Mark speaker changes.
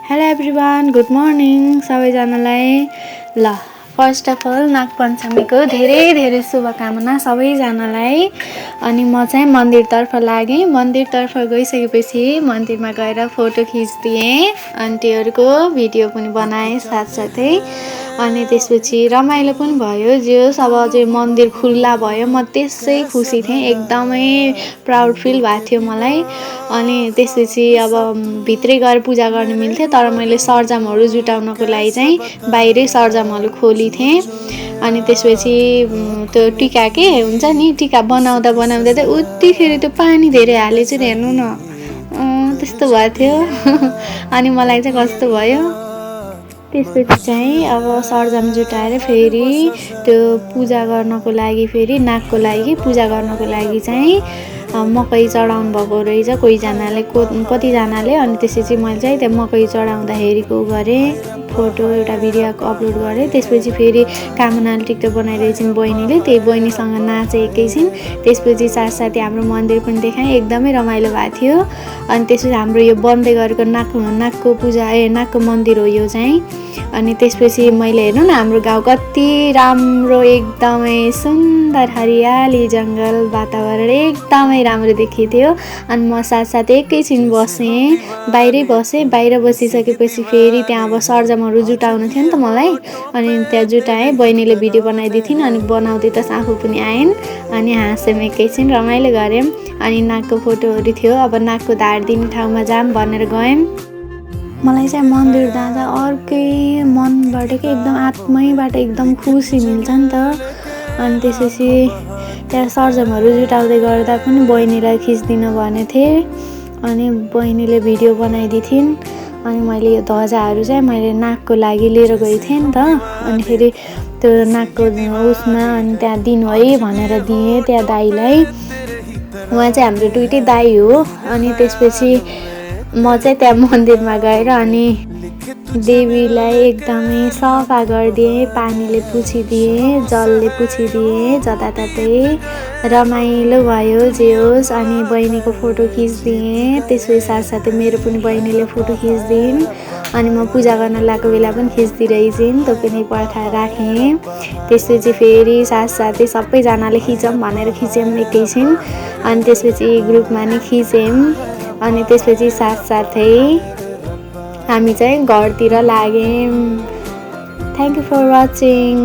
Speaker 1: Hello everyone, good morning सबैजनालाई। ल first of all नागपञ्चमीको धेरै धेरै शुभकामना सबैजनालाई। अनि म चाहिँ मन्दिरतर्फ लागेँ। मन्दिरतर्फ गइसकेपछि मन्दिरमा गएर फोटो खिचिदिएँ, आन्टीहरूको भिडियो पनि बनाएँ साथसाथै। अनि त्यसपछि रमाइलो पनि भयो। जे होस् अब अझै मन्दिर खुल्ला भयो, म त्यसै खुसी थिएँ, एकदमै प्राउड फिल भएको थियो मलाई। अनि त्यसपछि अब भित्रै गएर पूजा गर्न मिल्थ्यो, तर मैले सरजामहरू जुटाउनको लागि चाहिँ बाहिरै सरजामहरू खोलिथेँ। अनि त्यसपछि त्यो टिका के हुन्छ नि, टिका बनाउँदा बनाउँदा चाहिँ उतिखेर त्यो पानी धेरै हालेछु नि, हेर्नु न त्यस्तो भएको थियो। अनि मलाई चाहिँ कस्तो भयो। त्यसपछि चाहिँ अब सरजाम जुटाएर फेरि त्यो पूजा गर्नको लागि, फेरि नागको लागि पूजा गर्नको लागि चाहिँ मकै चढाउनु भएको रहेछ कोहीजनाले, कतिजनाले। अनि त्यसपछि मैले चाहिँ त्यो मकै चढाउँदाखेरिको गरेँ, फोटो एउटा भिडियो अपलोड गरेँ। त्यसपछि फेरि कामनाले टिकटक बनाइरहेछन् बहिनीले, त्यही बहिनीसँग नाचेँ एकैछिन। त्यसपछि साथसाथै हाम्रो मन्दिर पनि देखाएँ, एकदमै रमाइलो भएको थियो। अनि त्यसपछि हाम्रो यो बन्दै गरेको नागको पूजा नागको मन्दिर हो यो चाहिँ। अनि त्यसपछि मैले हेर्नु न हाम्रो गाउँ कति राम्रो, एकदमै सुन्दर हरियाली जङ्गल वातावरण एकदमै राम्रो देखिन्थ्यो। अनि म साथसाथै एकैछिन बसेँ, बाहिरै बसेँ। बाहिर बसिसकेपछि फेरि त्यहाँ अब सरजामहरू जुटाउनु थियो नि त मलाई। अनि त्यहाँ जुटाएँ, बहिनीले भिडियो बनाइदिथिन्, अनि बनाउँदै त आफू पनि आइन्। अनि हाँस्यौँ एकैछिन, रमाइलो गऱ्यौँ। अनि नागको फोटोहरू थियो, अब नागको धार दिने ठाउँमा जाऊँ भनेर गयौँ। मलाई चाहिँ मन्दिर जाँदा अर्कै मनबाट के एकदम आत्मैबाट एकदम खुसी मिल्छ नि त। अनि त्यसपछि त्यहाँ सरजामहरू जुटाउँदै गर्दा पनि बहिनीलाई खिचिदिन भनेको थिएँ, अनि बहिनीले भिडियो बनाइदिथिन्। अनि मैले यो ध्वजाहरू चाहिँ मैले नागको लागि लिएर गएको थिएँ नि त। अनि फेरि त्यो नागको उसमा अनि त्यहाँ दिनु है भनेर दिएँ त्यहाँ दाइलाई। उहाँ चाहिँ हाम्रो दुइटै दाइ हो। अनि त्यसपछि म चाहिँ त्यहाँ मन्दिरमा गएर अनि देवीलाई एकदमै सफा गरिदिएँ, पानीले पुछिदिएँ, जलले पुछिदिएँ, जताततै रमाइलो भयो जे होस्। अनि बहिनीको फोटो खिचिदिएँ, त्यसपछि साथसाथै मेरो पनि बहिनीले फोटो खिचिदिन्। अनि म पूजा गर्न लागेको बेला पनि खिचिदिइरहेछिन्, त्यो पनि पर्खाएर राखेँ। त्यसपछि फेरि साथसाथै सबैजनाले खिचौँ भनेर खिच्यौँ एकैछिन। अनि त्यसपछि ग्रुपमा नि खिच्यौँ। अनि त्यसपछि साथसाथै हामी चाहिँ घरतिर लाग्यौँ। Thank you for watching.